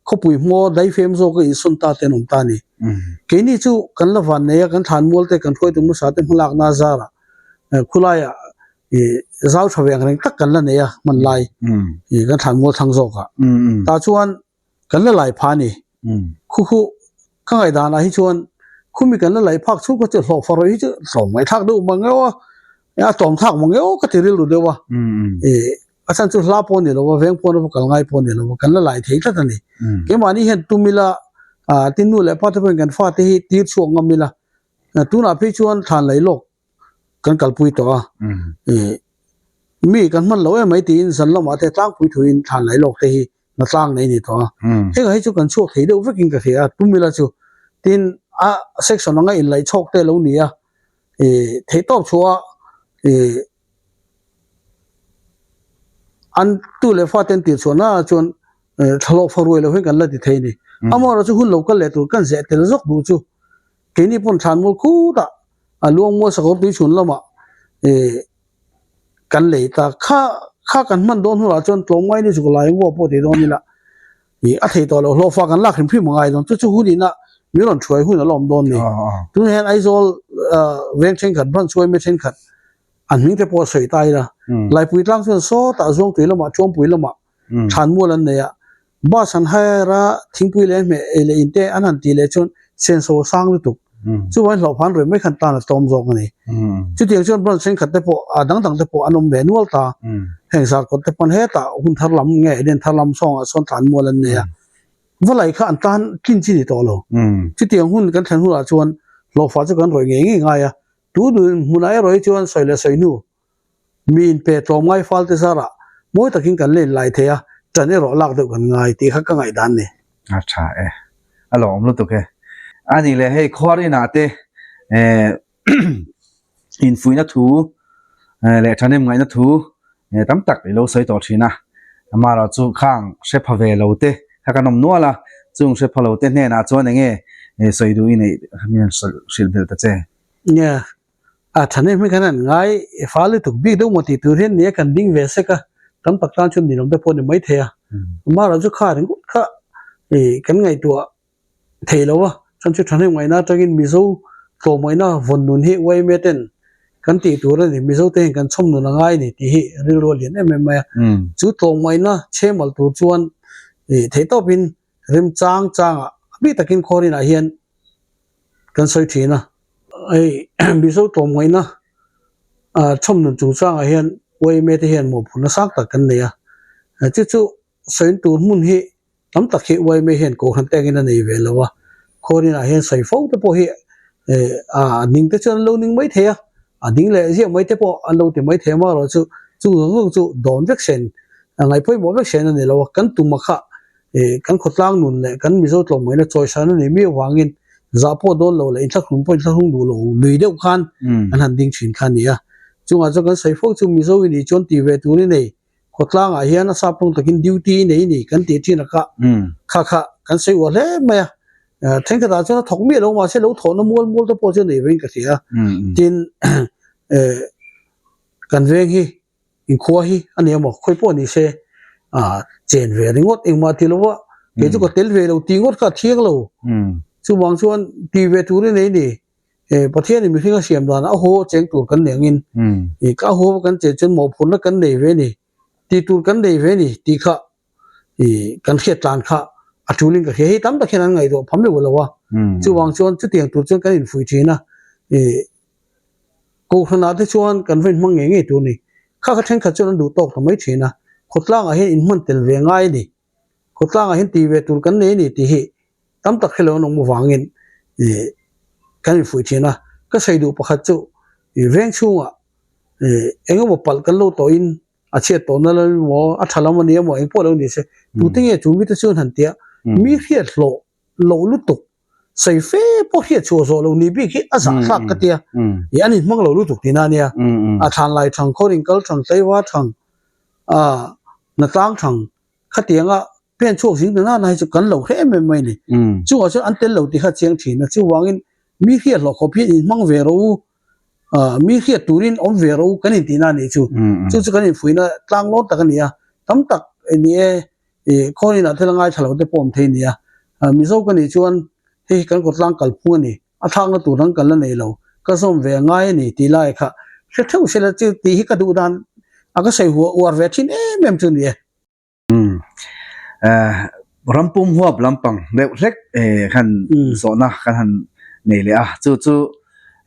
khawpui hmaw daifem zawka insawn ta te an awm ta a ni. Keini chu kan la van nei a kan thlan mual te kan hruaitu hmasa te hmalakna zarah khulaiah ih zau tha ve ang reng tak kan la nei a hman lai ih kan thlan mual thlang zawk ah tah chuan kan la lai pha a ni khu khu ka ngaihdan ah hi chuan khumi kan la lai phak chhung kha chu hlawh fa rawih hi chu tlawm ngaihthlak deuh mang ngeuh a a tlawm thlak mang ngeuh ka ti rilru deuh a ih a chhan chu hla pawh a ni lo va veng pawn a va kal ngai pawh a ni lo va kan la lai thei tlat a ni keimahni hian tum ila ah tin nu leh pa te pawhin kan fate hi tir chhuak ngam ila tunah phei chuan thlan laih lawk kan kalpui tawh a, ih mi kan hman lo em mai tiin zan lamah te tlangpui thuin thlan laih lawk te hi na tlang nei a ni tawh a, hengah hi chu kan chhuak thei deuh vekin ka hria a, tum ila chu tin a section anga inlaih chhawk te lo ni a, ih theihtawp chhuah a ih an tu leh fa ten tir chhuah naah chuan thlalawk fa ruai lo hian kan la ti thei a ni, amaherawhchu hun lo kal leh tur kan zeh tel zawk duh chu. Keini pawn thlan mual khutah a luang mual sakawr tui chhun lamah ih kan lei ta kha kha kan hman dawn hunah chuan tlawmngai ni chuk lai ngua pawh tih dawn ila ih a thei tawh loh hlawhfa kan lak hrim hrim a ngai dawn chu chu hun ina Min rawn thuai hun a la awm dawn ni. Tunah hian Aizawl veng thenkhat, branch yma thenkhat an hming te pawh a sawi ta ila. Laipui tlang chuan sawtah Zuangtui lamah, Chuangpui lamah thlanmual an nei a. Bus an hire a, thingpui leh hmeh ei leh in te an han tih leh chuan senso a sang lutuk. Chuvangin hlauhphan rem mai khan tan a tlawm zawk a ni. Chutiang chuan branch thenkhat te pawh, a dang dang te pawh an awm ve nual ta. Heng zarkawt te pawn hetah hun thar lam nge Eden thar lam sawngah sawn thlanmual an nei a. Valai kha an tan tlin chi ni tawh lo. Chutiang hun kan thlen hunah chuan hlawhfa chu kan rawih ngei ngei ngai a. Tu duhin hmunah erawh hi chuan sawi leh sawi hnu mi inpe tlawm ngai fal te zarah mawi takin kan len lai thei a, ṭan erawh lak deuh kan ngai tih kha ka ngaihdan ni. A ṭha e, a lawm lutuk e. A nih leh hei khuar inah te infuihna thu leh ṭhahnem ngaihna thu tam tak i lo sawi tawh ṭhin a. Amaherawh chu khang hre pha ve lo te kha kan awm nual a, chung hre pha lo te hnenah chuan eng nge sawi duh i neih min han hrilh belh ta che. Nia, A thahnem hi khan an ngai fal lutuk bik deuh maw tih tur hian nia kan ding ve sek a, tam tak tan chuan ninawm te pawh a ni maithei a. Amaherawh chu kha ringawt kha ih kan ngaihtuah thei lo a, chuan chu thahnem ngaihna atangin Mizo tlawmawihna vawn nun hi yma ten kan tih tur a ni, Mizo te hian kan chhawm nun a ngai a ni tih hi rilru a lian em em mai a. Chu tlawmawihna chhemal tur chuan ih theihtawpin remchang changah a bik takin khaw rinah hian kan sawi thin a. Hei Mizo tlawmngaihna chhawm nun chungchangah hian yma te hian mawhphurhna sang tak kan nei a. Chu chu sawi tur hmun hi tam tak hi yma hian kohhran te angin a nei ve lo a. Khaw rinah hian sawi fo te pawh hi a ning te chuan an lo ning mai thei a, a ding leh ziah mai te pawh an lo ti mai thei a amaherawh chu chung zawng zawng chu dawn vek sen ngaihpawimawh vek sen a ni lo a. Kan tum a kha Ih, kan khawtlang nun leh kan Mizo tlawmngaihna chawisan a nih miau vangin zah pawh dawn lo leh inthlahrung pawh inthlahrung duh lo lui deuh khan an han ding thin kha a ni a. Chungah chuan kan sawi fo chu Mizo i nih chuan tih ve tur i nei, khawtlangah hian a sap tawng takin duty i nei i ni kan tih thin a kha kha kha kan sawi uar hle mai a. Thenkhatah chuan a thawk miah lo mahse lo thawhna mual mual te pawh chu nei vein ka hria a. Tin, kan veng hi Inkhua hi a ni emaw khawi pawh ni se ah chen ve ringawt engmah ti lova kei chu ka tel ve lo tih ngawt kha a thiang lo. Chuvang chuan ti ve tur i nei ni. Eh Pathianin mihring a siam danah a haw cheng tur kan nei angin eh ka haw kan chen chuan mawhphurhna kan nei ve ni, ti tur kan nei ve ni tih kha ih kan hriat tlan kha a tulin ka hria. Hei tam tak hian an ngaihtuah pham meuh lo a. Chuvang chuan chutiang tur chuan kan infuih thin a ih Kohhranah te chuan kan va inhmang ngei ngei tur a ni. Kha kha thenkhat chuan an duh tawk ta mai thin a, khawtlangah hian inhman tel ve ngai a ni. Khawtlangah hian ti ve tur kan nei a ni tih hi tam tak hrelo an awm avangin ih kan infuih thin a. Ka sawi duh pakhat chu ih veng chhungah ih eng emaw palh kan lo tawhin a chhiat tawhna la emaw a tha lam a ni emaw engpawh lo ni se tute nge chu mite chuan han tia mi hriat hlawh loh lutuk Sawi fe pawh hriat chhuah zawh lo ni bik hi a zah thlak ka tia. I an inhmang lo lutuk tihna a nia. A thlan lai thang, khaw ring kal thang, tlaiva thang, a hnatlang thang khatianga pen chhuak zing ta nana hi chu kan lo hre em em mai a ni. Chungah chuan an tel lo tih kha a chiang thin a. Chuvangin mi hriat hlawh khawp hian inhmang ve rawh u, mi hriat turin awm ve rawh u kan intihna a nih chu. Chu chu kan infuihna tlang lawn tak a ni a. Tam tak ni e. Ih, khawiin ah thil a ngaithla lo te pawh awm thei nia. Mizo ka nih chuan hei hi kan khawtlang kalphung a ni, a thlakna tur dang kan la nei lo, ka zawm ve a ngai a ni tih lai kha hre theuh se la chu tih hi ka duh dan a ka sawi huah uar ve thin em em chu ni e. Umm, rampum huap lampang deuh hlek khan zawhna kan han nei leh a, chu chu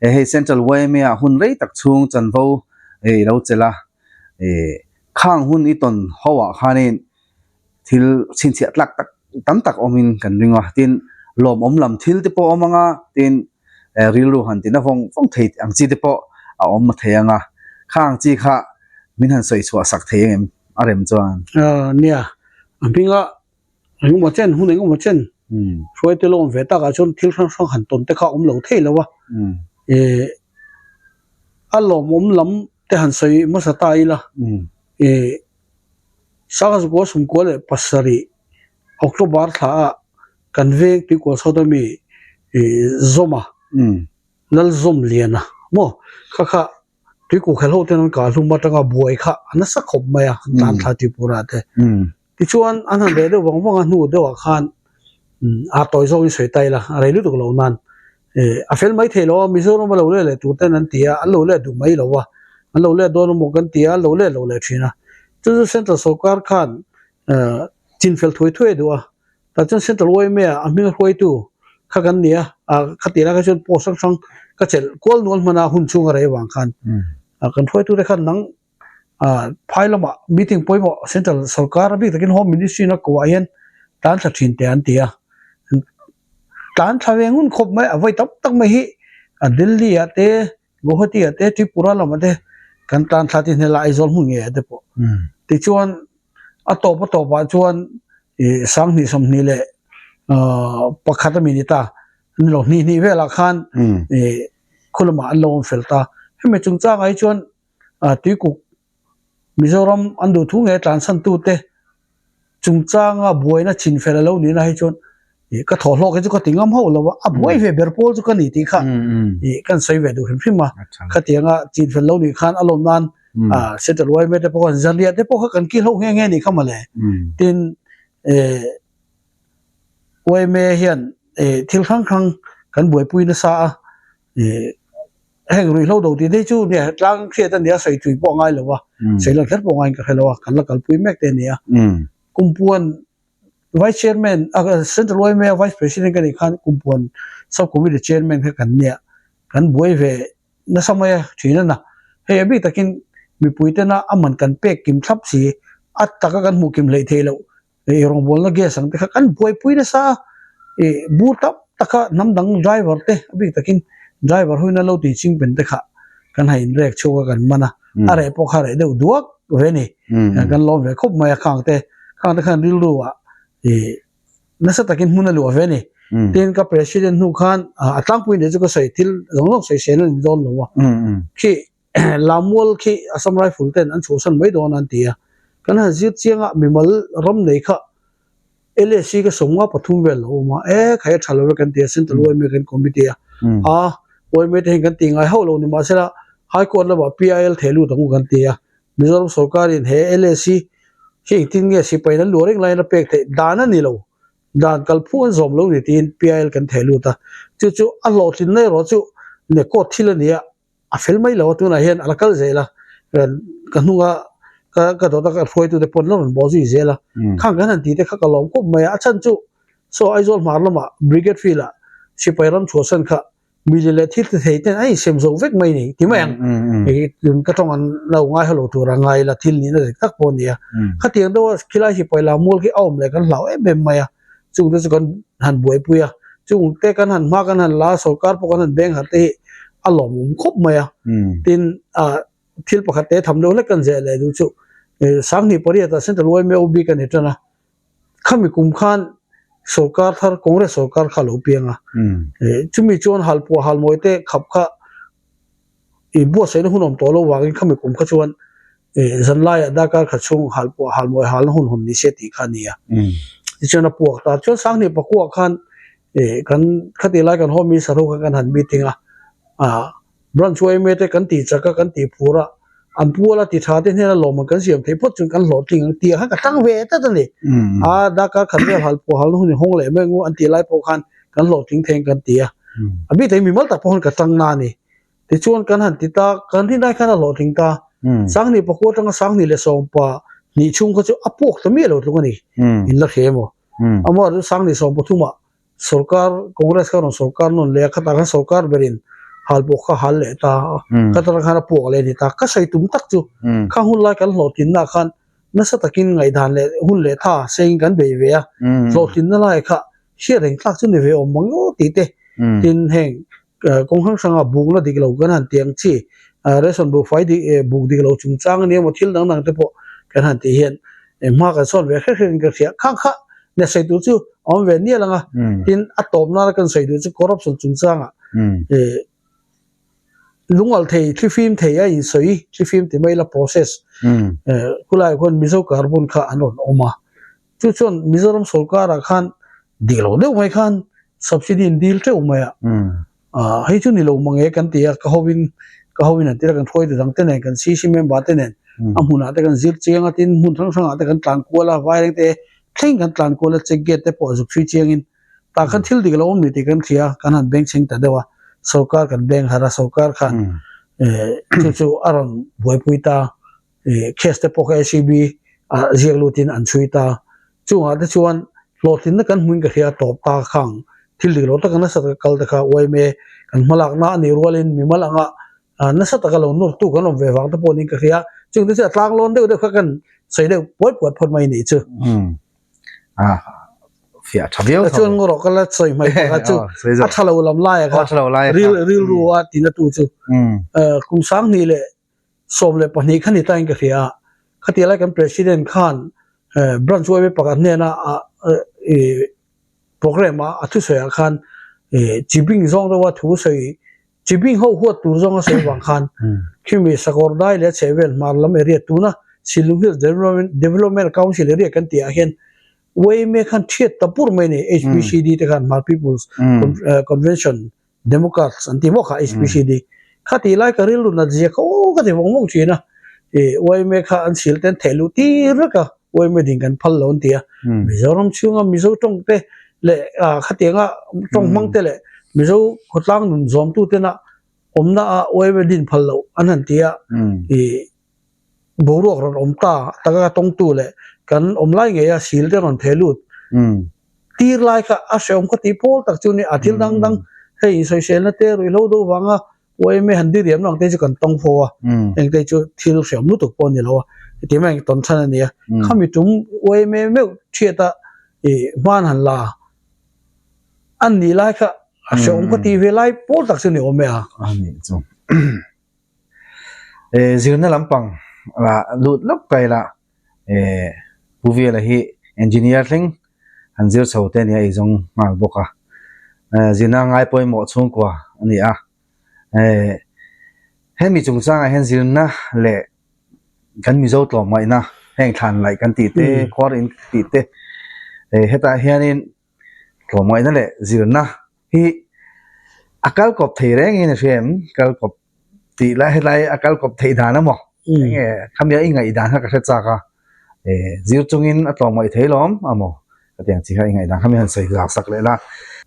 hei Central yma ah hun rei tak chhung chanvo i lo chelh a, Khang hun i tawn ho ah khanin thil chhinchhiah tlak tak tam tak awmin kan ring a, tin lawmawm lam thil te pawh a awm ang a, tin rilru han tina vawng vawng thei ang chi te pawh a awm thei ang a, khang chi kha min han sawi chhuah sak thei em a rem chuan? Nia, a hminga Engemaw chen hun engemaw chen hruaite lo awm ve takah chuan thil hrang hrang han tawn te kha a awm lo thei lo a, ih a lawmawm lam te han sawi hmasa ta ila ih Sangha Sumkua leh pasarih October thla ah kan veng Tuikual South ami ih Zawma Lalzawmliana maw kha kha Tuikukhel ho ten an kah hlum atanga buai kha a nasa khawp mai a, an tan thla Tripura te. Tichuan an han reh deuh vang vang a hnu deuhah khan. A tawi zawkin sawi ta ila, a rei lutuk lo nan. A fel mai thei lo a, Mizoram a lo leh leh tur ten an ti a, an lo leh duh mai lo a, an lo leh dawn emaw kan ti a, an lo leh lo leh thin a. Chu chu Central sawrkar khan chinfel thuai thuai a duh a, tah chuan Central yma ah a hming a hruaitu kha kan ni a, kha tih lai kha chuan post hrang hrang ka chelh kual nual hman a hun chhung a rei avang khan kan hruaitute khan nang Phai lamah meeting pawimawh Central sorkar a bik takin Home Ministry na koh ah hian tlan thla thin teh an ti a, tlan thla ve ngun khawp mai a vawi tam tak mai hi Delhi ah te Guwahati ah te Tripura lamah te kan tlan thla ti hnel a Aizawl hmun ngei ah te pawh tichuan a tawp a tawp ah chuan ih 20 20 leh pakhat a mi ni ta ni lo hnih hnih velah khan ih khu lamah an lo awm fel ta hemi chungchangah hi chuan Tuikuk Mizoram an duh thu nge tlansantute chungchanga buaina chinfel a lo nihna hi chuan ka thawh hlawk hi chu ka ti ngam hauh lo a, a buai ve ber pawl chu ka ni tih kha kan sawi ve duh hrim hrim a. Khatianga chinfel lo nih khan a lawm nan Central yma te pawh khan zanriah te pawh kha kan kil ho nghe nghe nih kha mawle. Tin yma hian thil hrang hrang kan buaipui nasa a. Heng ruihhlo do tih te chu nia tlang hriat a nia sawi thui pawh a ngai lo a, sawi lan kher pawh a ngaiin ka hre lo a, kan la kalpui mek te a ni a. Kumpuan Vice Chairman Central yma Vice President ka nih khan Kumpuan Sub Committee Chairman kha kan nia, kan buai ve nasa mai a thin a na. Hei a bik takin mipui tena a man kan pek kim thlap si, a taka kan hmuh kim hleih theih loh Ih rawngbawlna gas ang te kha kan buaipui nasa a, ih bur tam taka hnam dang driver te a bik takin driver huin a lo tih ching pen te kha kan han inrek chhuak a kan man a, a reh pawh kha a reh deuh duak ve a ni. Kan lawm ve khawp mai a khang te, khang te khan rilru ah ih nasa takin hmun a luah ve a ni. Tin ka president hnu khan a tlangpui nei chu ka sawi thil zawng zawng sawi sel a ni dawn lo a, khi Lamual khi Assam Rifle ten an chhuahsan mai dawn a an ti a, kan han zir chiang a mimal ram nei kha LAC ka 53 vel lo awm a, e khai a tha lo e kan ti a Central yma kan committee a, a yma te hian kan ti ngai hauh lo ni mahsela High Court lamah PIL theh lut ang u kan ti a, Mizoram sorkarin he LAC hi engtin nge sipai an luah reng laiin a pek theih dan a ni lo, dan kalphung an zawm lo ni tiin PIL kan theh lut a, chu chu a hlawhtlinna erawh chu ne court thil a ni a. a fel mai lo a tunah hian a la kal zel a ka hnunga ka ka dawt a ka hruaitute pawn la rawn bawh zui zel a khang kan han tih te kha ka lawm khawp mai a a chhan chu saw Aizawl hmar lamah Brigade Field ah sipai ram chhuahsan kha mili leh thil ti thei ten a insem zo vek mai ni ti mai ang ka tawng an lo ngai halo tur a ngai la thil nihna dik tak pawh a ni a khatiang deuha khilai sipai lam mual khi a awm leh kan hlau em em mai a. Chung te chu kan han buaipui a, chung te kan han hma kan han la a, sorkar pawh kan han beng harh te hi a lawmawm khawp mai a. Tin, ah thil pakhat te tham deuh hlek kan zeh leh duh chu 2008 ah Central yma OB kan ni tan a, khami kum khan sorkar thar Congress sorkar kha a lo piang a, chumi chuan halpuah halmawi te khap kha I buatsaihna hun awm tawh lo vangin khami kum kha chuan zanlaiah darkar khat chhung hal pawh hal mawi halna hun hawn ni se tih kha a ni a. Tichuan a puak ta. Chuan 2009 khan kan khati lai kan Home Minister ho kha kan han meeting a, branch yma te kan tih chak a, kan tih phur a, an puala ti tha te hnena lawmman kan siam theih phawt chuan kan hlawhtling ang tih ang khan ka tlang ve tlat a ni. A darkar khat vel hal pawh halna hun i hawng leh mai ang u an tih lai pawh khan kan hlawhtling thei ang kan ti a. A bik takin mimal tak pawh khan ka tang na a ni. Tichuan kan han ti ta, kan rin ai khan a hlawhtling ta. 2009 atanga 2012 chhung kha chu a puak ta miah lo tluk a ni. In la hre emaw? Amaherawhchu chu 2013 ah sorkar, Congress kha rawn sorkar nawn leh a, khatah khan sorkar berin hal pawh kha hal leh ta a, khatah khan a puak leh a ni ta. Ka sawi tum tak chu kha hun lai kan hlawhtlinna ah khan nasa takin ngaihdan leh hun leh tha sengin kan bei ve a, hlawhtlinna lai kha hriat reng tlak chu ni ve awm mang aw tih te tin heng kawng hrang hranga bukna dik lo kan han tih ang chi ration buhfai dik buk dik lo chungchang ania maw thil dang dang te pawh kan han tih hian hma kan sawn ve hrek hrek in ka hria khang kha nia sawi tur chu a awm ve nial ang a tin a tawp nana kan sawi duh chu corruption chungchangah lungal thei thlifim thei a insawi thlifim ti mai la process khulaiah khuan Mizo carbon kha an rawn awm a. Chu chuan Mizoram sorkarah khan dik lo deuh mai khan subsidy in dil teuh mai a, hei chu ni lo mang e kan ti a, ka hovin ka hovin an tir a, kan hruaitu dang te nen kan CC member te nen a hmunah te kan zir chiang a, tin hmun hrang hrangah te kan tlan kual a, vaireng te thleng kan tlan kual a, check gate te pawh zuk chhui chiangin. Tah khan thil dik lo awm ni tih kan hria, kan han beng chheng ta deuh a, sorkar kan beng harh a, sorkar khan chu chu a rawn buaipui ta, case te pawh kha ACB ah ziak lutin an chhui ta. Chungah te chuan hlawhtlinna kan hmuin ka hria tawp ta khang thil dik lo taka nasa taka kal te kha yma kan hmalakna a nih rualin mimal anga nasa taka lo nawrtu kan awm ve vang te pawh niin ka hria. Chung te chu a tlang lawn deuh deuh kha kan sawi deuh puat puat phawt mai nih chu. Fiah tha viau tho. Chuan ngaw rawh ka la sawi hmai pakhat chu a tha lo lam laia kha rilru a tina tu chu kum 2000 leh 12 kha ni tain ka hria a. Khatia lai kan president khan branch yma pakhat hnena a program a a thusawi ah khan chibing zawng deuha thu sawi chibing ho huat tur zawng a sawi vang khan khimi Sakawrdai leh a chhehvel hmar lam area tuna Shillong Hills Development Council area kan tih ah hian yma khan thiat ta pur mai a ni HPCD te khan Hmar People's Convention Democrats an ti maw kha HPCD kha tih lai ka rilru nat zia kha aw ka ti vawng vawng thin a ih yma kha an sil te an theh luh tir vek a yma ding kan phal lo an ti a Mizoram chhunga Mizo tawng te leh ah khatianga tawng hmang te leh Mizo khawtlang nun zawm tu tena awmna a yma din phal loh an han ti a ih boruak rawn awm ta taka tawngtu leh kan awm lai ngei a sil te rawn theh lut tir lai kha a hrehawm kha tih pawl tak chu ni a thil dang dang hei insawiselna te ruihhlo deuh vanga yma han diriam ang te chu kan tawng fo a heng te chu thil hrehawm lutuk pawh a ni lo a heti mai tawn chhan a ni a khami tum yma meuh thiat a ih hman han la an nih lai kha a hrehawm kha tih ve lai pawl tak chu ni awm e a. Zirna lampang lah lut lawk kai lah Pu Vela hi engineer thleng han zir chho te nia ei zawng nghal bawk a, zirna ngai pawimawh chhungkua a ni a, hemi chungchangah hian zirna leh kan Mizo tlawmngaihna heng thlan laih kan tih te khuar in tih te hetah hianin tlawmngaihna leh zirna hi a kal kawp thei reng in a hria em kal kawp tih lai helai a kal kawp theih dan emaw enge khami a ingaih dan kha ka hre chak a eh zir chungin a tlawmngaih thei lawm amaw ka tiang chi kha ingaih dan kha mi han sawi zau sak leh la.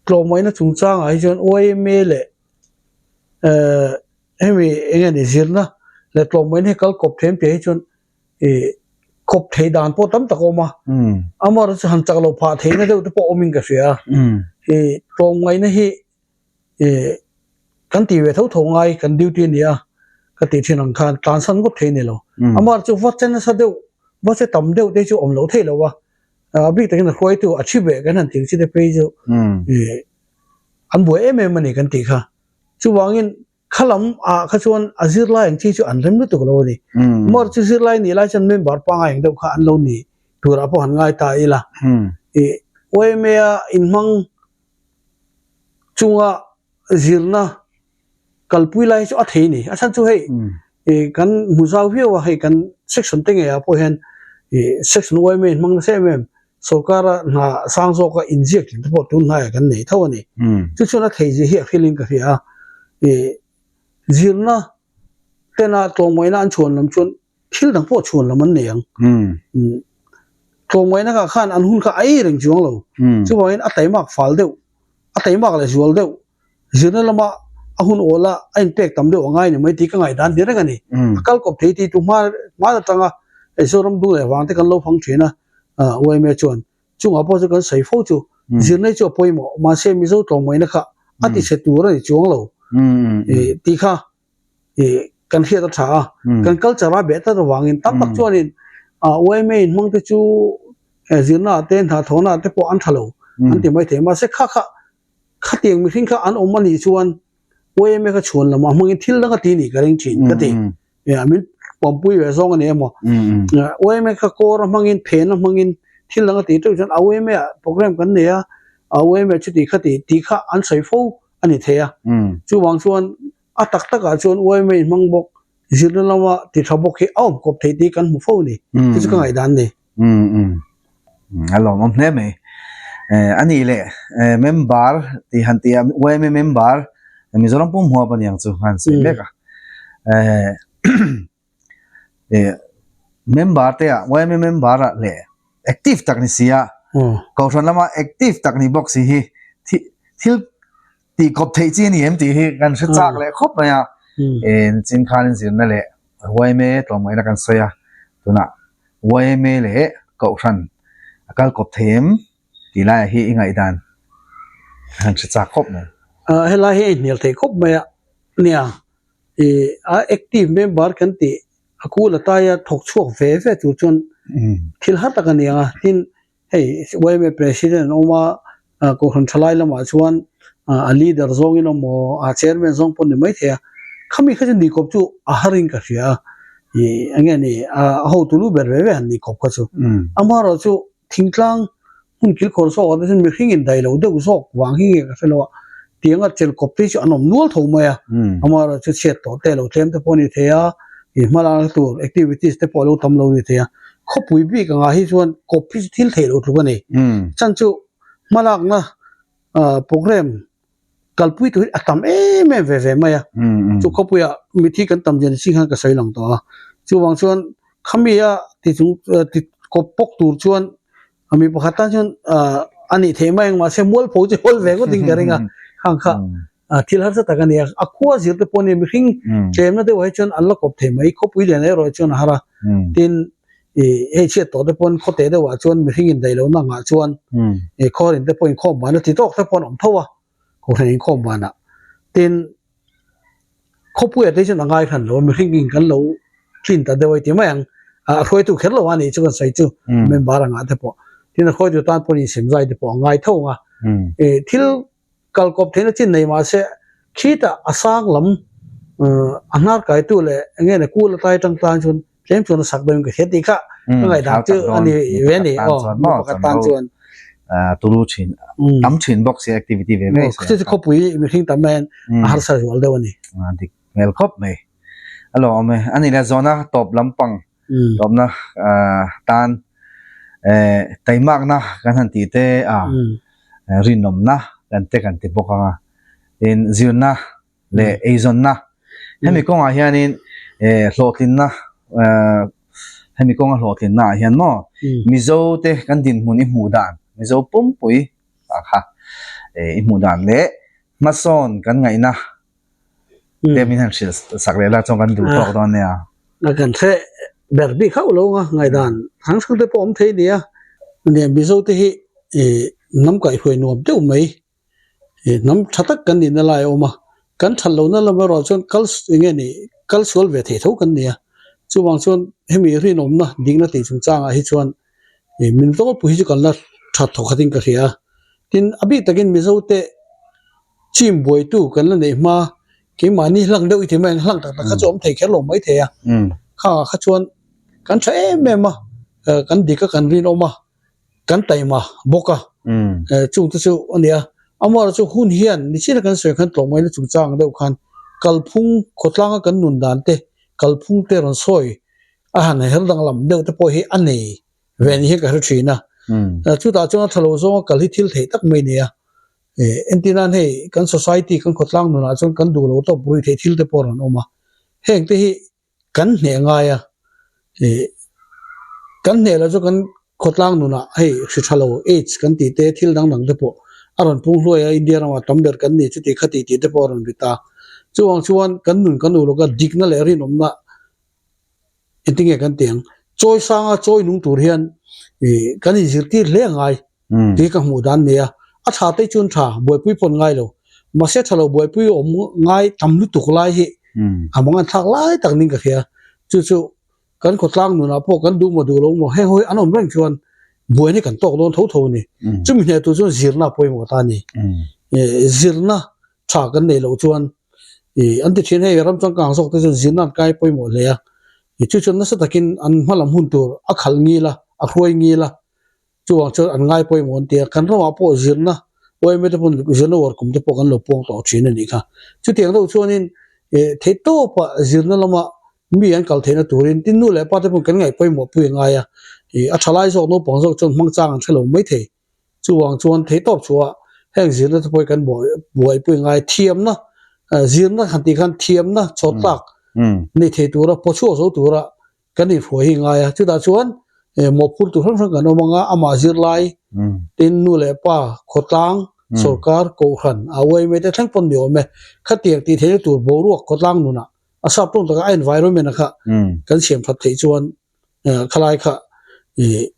Tlawmngaihna chungchangah hi chuan yma leh eh hemi enge ni zirna leh tlawmngaihna hi kal kawp thei em tih hi chuan ih khawp thei dan pawh tam tak a awm a, amaherawhchu chu han chak loh phah theihna deuh te pawh awmin ka hria a, ih tlawmngaihna hi ih kan tih ve tho tho ngai kan duty a ni a, ka tih thin ang khan tlansan ngawt thei a ni lo, amaherawhchu va che nasa deuh va che tam deuh te chu awm loh theih lo a, a bik takin a hruaitu a thi ve kan han tih ang chi te phei chu ih an buai em em a ni kan tih kha, chuvangin Kha lam ah kha chuan a zirlai ang chi chu an rem lutuk lo a ni. Mawr chu zirlai nih lai chuan member pangai ang deuh kha an lo ni turah pawh han ngai ta ila. Ih yma a inhmang chunga zirna kalpui lai hi chu a thei a ni. A chhan chu hei ih kan hmu zau viau a, hei kan section te ngeiah pawh hian ih section yma inhmang nasa em em Sorkara hna sang zawka inziak tling te pawh tun hnaiah kan nei tho a ni. Chu chuan a theizia hi a hrilhin ka hria a, ih zirna tena tlawmngaihna an chhuan lam chuan thil dang pawh chhuan lam an nei ang. Tlawmngaihna kah khan an hun kha a ei reng chuang lo. Chuvangin a taimak fal deuh, a taimak leh zual deuh Zirna lama a hun awl a, a inpek tam deuh a ngai ni mai tih ka ngaihdan ni reng a ni. A kal kawp thei tih tu hma hma atanga Mizoram dung leh vang te kan lo fang thin a, yma chuan chungah pawh chu kan sawi fo chu zirna hi chu a pawimawh mahse Mizo tlawmngaihna kha a ti chhe tur a ni chuang lo tih kha kan hriat a tha a, kan culture a beh tlat avangin tam tak chuanin yma inhmang te chu zirna ah te hna thawhna ah te pawh an tha lo an ti maithei mahse kha kha Khatiang mihring kha an awm a nih chuan yma kha chhuan lamah hmangin thil dang a ti nih ka ring thin ka ti. Min pawmpui ve zawng a ni emaw. Yma kha kawr a hmangin phen a hmangin thil dang a ti teuh chuan a yma ah program kan nei a, a yma chuti khati tih kha an sawi fo a ni thei a. Chuvang chuan a tak takah chuan yma in hmang bawk zirna lama ti tha bawk hi a awm kawp thei tih kan hmu fo a ni. Chu chu ka ngaihdan a ni. A lawmawm hle mai. A nih leh member tih han tih a yma member Mizoram pum huap a niang chu han sawi mek a. Member te ah yma member ah leh active tak ni si a, Kohhran lama active tak ni bawk si hi. thil tih kawp theih chi a ni em tih hi kan hre chak leh khawp mai a. Chin khanin zirna leh yma tlawmngaihna kan sawi a, tunah yma leh Kohhran a kal kawp thei em tih laiah hi i ngaihdan kan hre chak khawp mai. Helai hi a inhnial thei khawp mai a, nia a active member kan tih a kul ataia thawk chhuak ve ve tur chuan thil har tak a ni ang a, tin Hei yma President an awm a, Kohhran thalai lamah chuan a leader zawngin awm maw, a chairman zawng pawh ni maithei a, khami kha chu ni kawp chu a harin ka hria a, ih eng nge ni a hotu lu ber ve ve han ni kawp kha chu. Amaherawh chu thingtlang hmun kilkhawr zawkah te chuan mihring in dai lo deuh zawk vang hi nge ka hre lo a, tianga chelh kawp te hi chu an awm nual tho mai a, amaherawh chu chhiat tawh te lo tlem te pawh a ni thei a, ih hmalakna tur activities te pawh a lo tam lo a ni thei a. Khawpui bik angah hi chuan kawp hi chu thil theih loh tluk a ni. Chan chu hmalakna program kalpui tur hi a tam em em ve ve mai a. Chu khawpuiah mithi kan tam zia ni ching khan ka sawi lang tawh a. Chuvang chuan khami a ti chung ti kawp pawk tur chuan mi pakhat tan chuan a nih theih mai ang mahse mualpho chu hawl ve ngawt in ka ring a. Khang kha thil harsa tak a ni a, a khua zir te pawh a ni mihring tlemna deuh ah hi chuan an la kawp thei mai, khawpui lian erawh chuan a har a, tin ih hei chhiat tawh te pawn khawte deuh ah chuan mihring indaih lohna angah chuan ih khawrin te pawh inkhawm ban a ti tawk te pawh an awm tho a, kohhran inkhawm banah tin khawpui ah te hi chuan a ngai hran lo a, mihring in kan lo tlin ta deuh a i ti mai ang, a hruaitu kher lo a nih chu kan sawi chu member angah te pawh, tin a hruaitu tan pawhin insemzai te pawh a ngai tho ang a, ih thil Kal kawp theihna chin nei mahse khitah a sang lam a hnar kaitu leh eng nge ni kul atai atang tan chuan tlem chuan a sak deuhin ka hria tih kha ka ngaihdan chu a ni ve a ni aw mi pakhat tan chuan. Tulu thin tam thin bawk si activity ve ve si. Chu khawpui mihring tam hian a harsa zual deuh a ni. Dik hmel khawp mai. A lawm e. A ni le zawhna tawp lampang Lawmna tan taimakna kan han tih te a rinawmna kan te kan ti bawk ang a, tin zirna leh eizawnna hemi kawngah hianin hlawhtlinna hemi kawnga hlawhtlinna ah hian maw Mizo te kan dinhmun i hmuh dan Mizo pumpui ah kha i hmuh dan leh hmasawn kan ngaihna Te min han hrilh sak leh la chuan kan duh tawk dawn nia. A kan hre ber bik hauh lo anga ngaihdan hrang hrang te pawh awm thei nia. Nia Mizo te hi hnam kaihhruai nuam deuh mai hnam tha tak kan nihna lai a awm a, kan that lohna lam erawh chuan kal eng nge ni kal sual ve thei tho kan nia. Chuvang chuan hemi rinawmna dikna tih chungchangah hi chuan min tlawlpui hi chu kan la that thawk khatin ka hria a. Tin a bik takin Mizo te Chim buaitu kan la neih hma, keimahni hlang deuh i ti mai ang, hlang tak tak kha chu awm thei kher lo mai thei a. Khangah kha chuan kan tha em em a, kan dik a, kan rinawm a, kan taima bawk a, chungte chu a nia. Amaherawhchu chu hun hian nichina kan sawi khan tlawmngaihna chungchang deuh khan kalphung khawtlanga kan nun dan te, kalphung te rawn sawi a han her danglam deuh te pawh hi a nei ve ni hian ka hre thin a. Chutah chuan a tha lo zawnga kal hi thil theih tak mai a ni a. Entir nan hei kan society kan khawtlang nunah chuan kan duh lo tawp rui theih thil te pawh rawn awm a, heng te hi kan hneh ngai a, kan hneh loh chu kan khawtlang nunah hei hri tha lo aids kan tih te thil dang dang te pawh a rawn pung hluai a, India ramah tam ber kan ni chuti kha tih tih te pawh a rawn ri ta. Chuvang chuan kan nun kan uluk a dikna leh rinawmna engtinge kan tih ang chawi sanga chawi nung tur hian kan inzirtir hle a ngai. Tih ka hmuh dan nia. A tha te chuan tha, buaipui pawn ngai lo. Mahse tha lo buaipui awm ngai tam lutuk lai hi a mang an thlak lai tak ning ka hria. Chu chu kan khawtlang nunah pawh kan duh maw duh lo maw heng ho hi an awm reng chuan buaina hi kan tawk dawn tho tho a ni. Chumi hneh tur chuan zirna a pawimawh ta a ni. Zirna tha kan neih loh chuan an ti thin hei ram changkang zawk te chuan zirna an kai pawimawh hle a. Chu chuan nasa takin an hmalam hun tur a khalh ngil a, a hruai ngil a. Chuvang chuan an ngai pawimawh an ti a, kan ramah pawh zirna yma te pawn zirna uar kum te pawh kan lo puang tawh thin a nih kha. Chutiang deuh chuanin theih tawpah zirna lama mi an kal theihna turin tin nu leh pa te pawn kan ngaih pawimawh pui a ngai a, a thalai zawk naupang zawk chuan hmang chang an hre lo mai thei. Chuvang chuan theih tawp chhuah heng zirna te pawh hi kan buaipui a ngai. Thiamna zirna han tih khan thiamna chawt tlak nei thei tura pawchhuak zo tura Kan inhruai hi ngai a, chutah chuan mawhphurtu hrang hrang kan awm ang a, amah zirlai tin nu leh pa khawtlang Sorkar, Kohhran, a yma te thleng pawn ni awm e. Khatiang tih theihna tur boruak khawtlang nunah a sap tawng taka a environment a kha kan siam that theih chuan khalai kha ih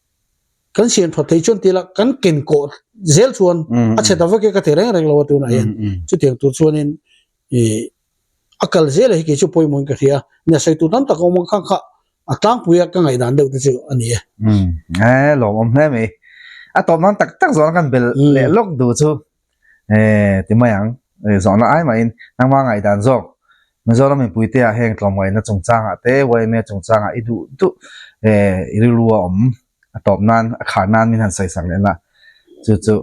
kan siam that theih chuan tila kan ken kawh zel chuan a chhe ta vek e ka ti reng reng lo a tunah hian chutiang tur chuanin ih a kal zel a hi kei chu pawimawhin ka hria nia sawi tur tam tak a awm ang khang kha a tlangpui a ka ngaihdan deuh te chu a ni e. E lawmawm hle mai. A tawp nan tak tak zawhna kan bel leh lawk duh chu e ti mai ang. Zawhna ai mahin nangma ngaihdan zawk Mizoram mipuite ah heng tlawmngaihna chungchangah te yma chungchangah i duh duh e i rilru a awm a tawp nan a khar nan min han sawisak leh la chu chu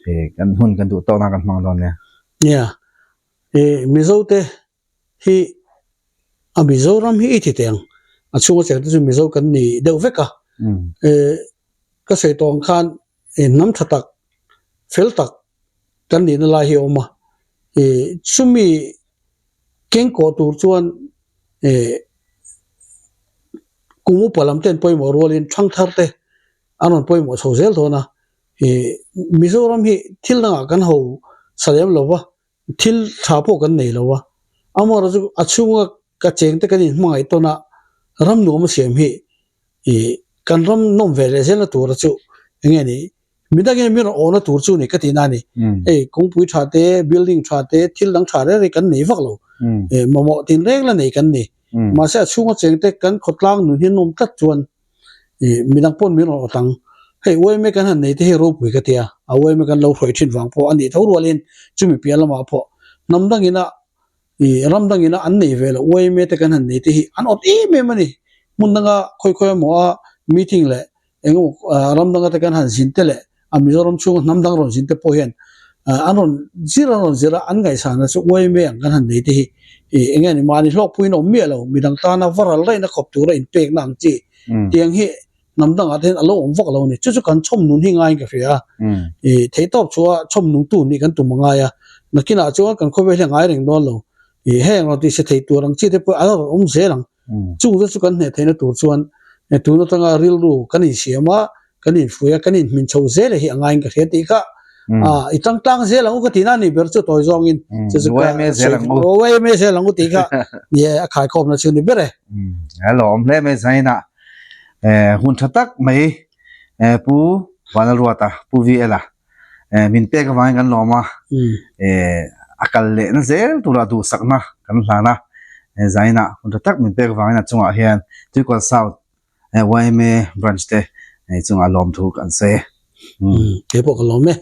e kan hun kan duh tawk nan kan hmang dawn nia. Nia e Mizote hi a Mizoram hi i ti teh ang a chhunga cheng te chu Mizo kan ni deuh vek a e ka sawi tawh ang khan e hnam tha tak fel tak kan nihna lai hi a awm a e chumi keng kawh tur chuan e kum upa lam ten pawimawh rualin thangthar te an rawn pawimawh chho zel dawn a e Mizoram hi thil dangah kan ho sa lem lo va. Thil tha pawh kan nei lo a, amaherawh chu a chhunga ka cheng te kan inhmangaih tawn a, ram nuam a siam hi ih kan ram nawm ve leh zelna tura chu eng nge ni, midang in min rawn awhna tur chu ni ka tihna a ni. Hei kawngpui tha te, building tha te, thil dang tha reng reng kan nei vak lo, ih mamawh tinreng la nei kan ni. Mahse a chhunga cheng te kan khawtlang nun hi nawm tlat chuan Ih midang pawn min rawn awt ang. Hei yma kan han nei te hi ropui ka tia, a yma kan lo hruai thin vang pawh a nih tho rualin chumi piah lamah pawh hnam dangina ih ram dangina an nei ve loh yma te kan han nei te hi an awt em em a ni. Hmun danga khawi khawi emaw a meeting leh eng emaw ram danga te kan han zin te leh a Mizoram chhunga hnam dang rawn zin te pawh hian an rawn zir an rawn zir a, an ngaihsana chu yma ang kan han nei te hi ih eng nge ni mahni hlawkpuiin awm miah lo, midang tana va ral raihna khawp tura inpekna ang chi tiang hi hnam dangah te hian a lo awm vak lo a ni. Chu chu kan chhawm nun hi ngaiin ka hria a, ih theihtawp chu a chhawm nungtu nih kan tum a ngai a, nakinah chuan kan khawvel hi a ngai reng dawn lo, ih heng rawn tihse thei tur ang chi te pawh a la rawn awm zel ang. Chung te chu kan hneh theihna tur chuan tun atanga rilru kan insiam a, kan infuih a, kan inhmin chho zel hi a ngaiin ka hria tih kha i tang tlang zel ang u ka tihna a nih ber chu tawi zawngin chu chu ka yma zel ang u tih kha ni e a khaikhawmna chu ni ber e. Hello awm hle mai Zaina hun tha tak mai Pu Vanlalruata Pu VL-a min pek avangin kan lawm a, a kal lehna zel tura duhsakna kan hlan a, Zaina hun tha tak min pek avangin a chungah hian Tuikual South yma branch te chungah lawmthu kan sawi e. Keipawh ka lawm e.